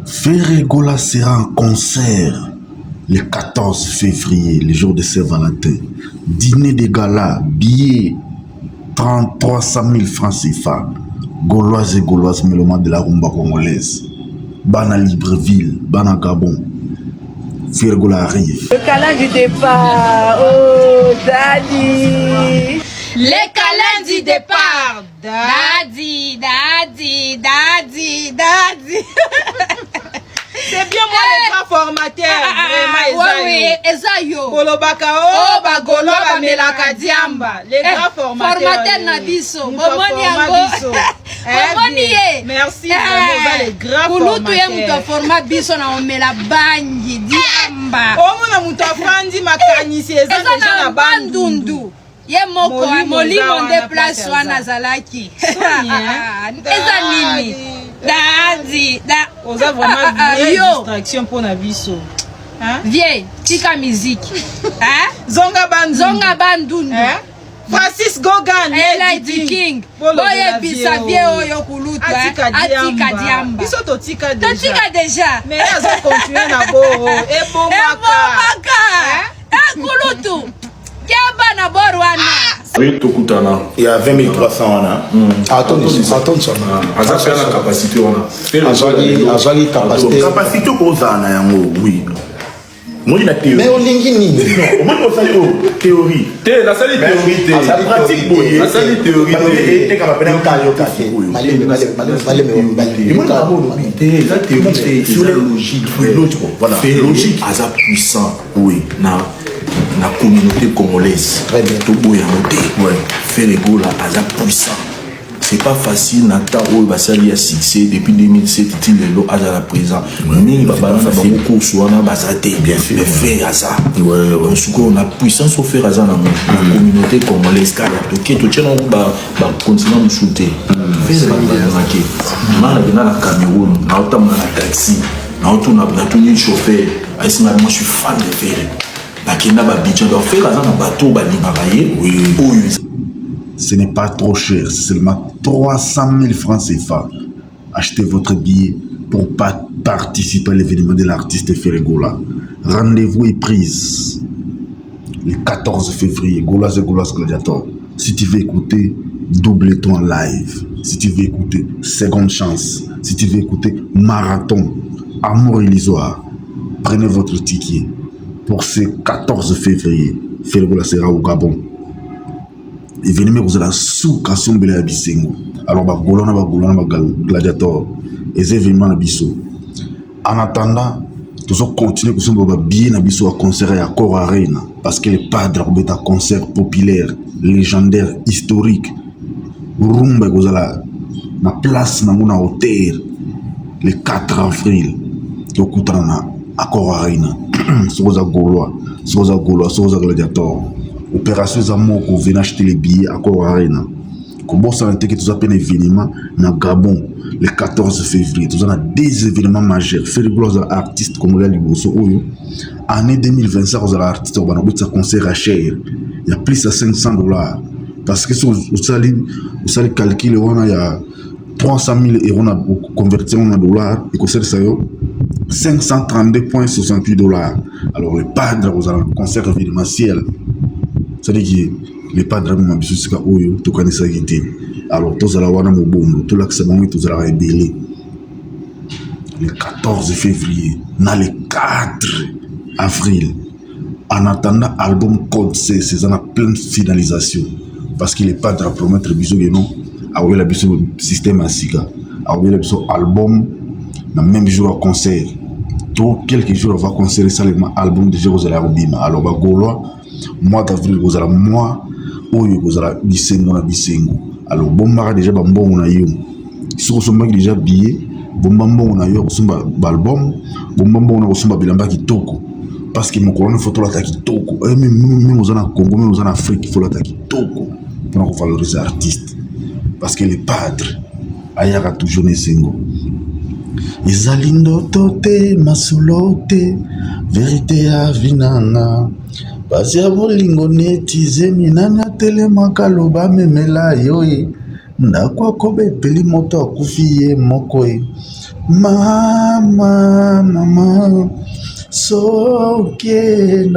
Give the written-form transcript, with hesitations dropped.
Ferre Gola sera en concert le 14 février, le jour de Saint-Valentin. Dîner de gala, billets 300 000 francs CFA. Gauloise et Gauloise, mélomane de la rumba congolaise. Bana Libreville, Bana Gabon. Ferre Gola arrive. Le câlin du départ, oh daddy. Le câlin du départ, daddy, daddy, daddy, daddy. C'est bien moi le grand formateur. Vraiment, ah, oui, eza yo. Kolobaka o bagolo bamelaka diamba. Le grand formateur. Formateur na biso. Bomoni yango. Bomoni ye. Merci vraiment oza le grand formateur. Kulutu ye moto aforma biso na omela bangi diamba. Omona moto afandi makanisi eza deja na bandundu. Ye moko molimo nde place wana azalaki. Eza nini? Dadi da oza vraiment vraie distraction mpona biso. Vie tika musique. Zonga bandundu. Zonga bandundu. Francis Gogan Lady King boyebisa vie oyo kulutu atika diamba biso totika déjà totika déjà mais azo continuer na boro ebomaka kulutu keba na boro wana. Oui, tokutana. Ya 20 300 wana. Aza mpe na capacité wana. Azwaki capacité. Capacité okozala na yango, oui. Omoni na théorie. Mais olingi nini? Non, omoni osali oyo théorie. Te, nasali théorie te. La pratique boye. Nasali théorie te. Etekama pena yoka te. Malembe, malembe, malembe, malembe. Te, eza théorie te, eza logique. Logique, voilà. Logique aza puissant. Oui. Na na communauté congolaise. Très bien. Toboya yango te. Ouais. Ferre Gola aza puissant. C'est pas facile na temps oyo basali ya succès depuis 2007 ti lelo azala présent. Mingi babanda na bango course wana baza te. Bien sûr. Mais Ferre aza. Ouais. Sikoyo na puissance oyo Ferre aza nango na communauté congolaise kaka toke totie nango ba continent mosusu te. Ferre bato balingaki. Nga nakenda na Cameroun, naotambola na taxi, naotuna natuni chauffeur, ayesi nga moi je suis fan de Ferre. Nakenda ba Abidjan, donc Ferre aza na bato oyo balingaka ye. Oyo Ce n'est pas trop cher, c'est seulement 300 000 francs CFA. Achetez votre billet pour pas participer à l'événement de l'artiste Ferre Gola. Rendez-vous est prise le 14 février, Gauloise et Gauloise Gladiator. Si tu veux écouter Double Ton live, si tu veux écouter Seconde Chance, si tu veux écouter Marathon, Amour illusoire, prenez votre ticket pour ce 14 février. Ferre Gola sera au Gabon. Événement ekozala suka sombela ya bisengo. Alors bagolo na bagolo na bagladiator eza événement na biso. En attendant, tozo continuer kosomba ba billet na biso ya concert ya Accor Arena parce que le padre akobeta concert populaire, légendaire, historique. Rumba ekozala na place nango na hauteur le 4 avril. Tokutana na Accor Arena. Soki oza Gaulois, soki oza Gaulois, soki oza gladiator, opération eza moko, venez acheter les billets Accor Arena. Kobosana te ke toza pe na événement na Gabon le 14 février. Toza na deux événements majeurs. Ferre Gola azala artiste congolais ya liboso oyo année 2025 kozala artiste oyo bana kobetisa concert ya cher ya plus ya 500 $, parce que soki osali calcul wana ya 300 000 euros na convertir na dollar, ekosalisa yo 532,68 $. Alors le padre kozala na concert événementiel, c'est-à-dire que le padre amema biso esika oyo tokanisaki te. Alors tozala wana mobondo, tolakisa bango tozalaka ebele le 14 février na le 4 avril. En attendant, album Code C eza na pleine finalisation, parce que le padre promettre biso ke non, akoyela biso système ya sika, akoyela biso album na même jour ya concert to quelques jours avant concert esalema, album déjà kozala ya kobima. Alors bagaulois, mois d'avril kozala mois oyo ekozala bisengo na bisengo. Alors bombaka déjà bambongo na yo. Soki osombaki déjà billet, bomba mbongo na yo kosomba baalbum, bomba mbongo na kosomba bilamba kitoko, parce que mokolo wana faut tolata kitoko. Même oza na Congo, même oza na Afrique, faut lata kitoko mpona kovaloriser artiste, parce que le padre ayaka toujours na esengo. Ezali ndoto te, masolo te, vérité ya vie nanga, pasi ya bolingo neti zemi. Nani atelemaka loba memela yo ye ndako akoba epeli moto akufi ye moko ye. Mama, mama, soke.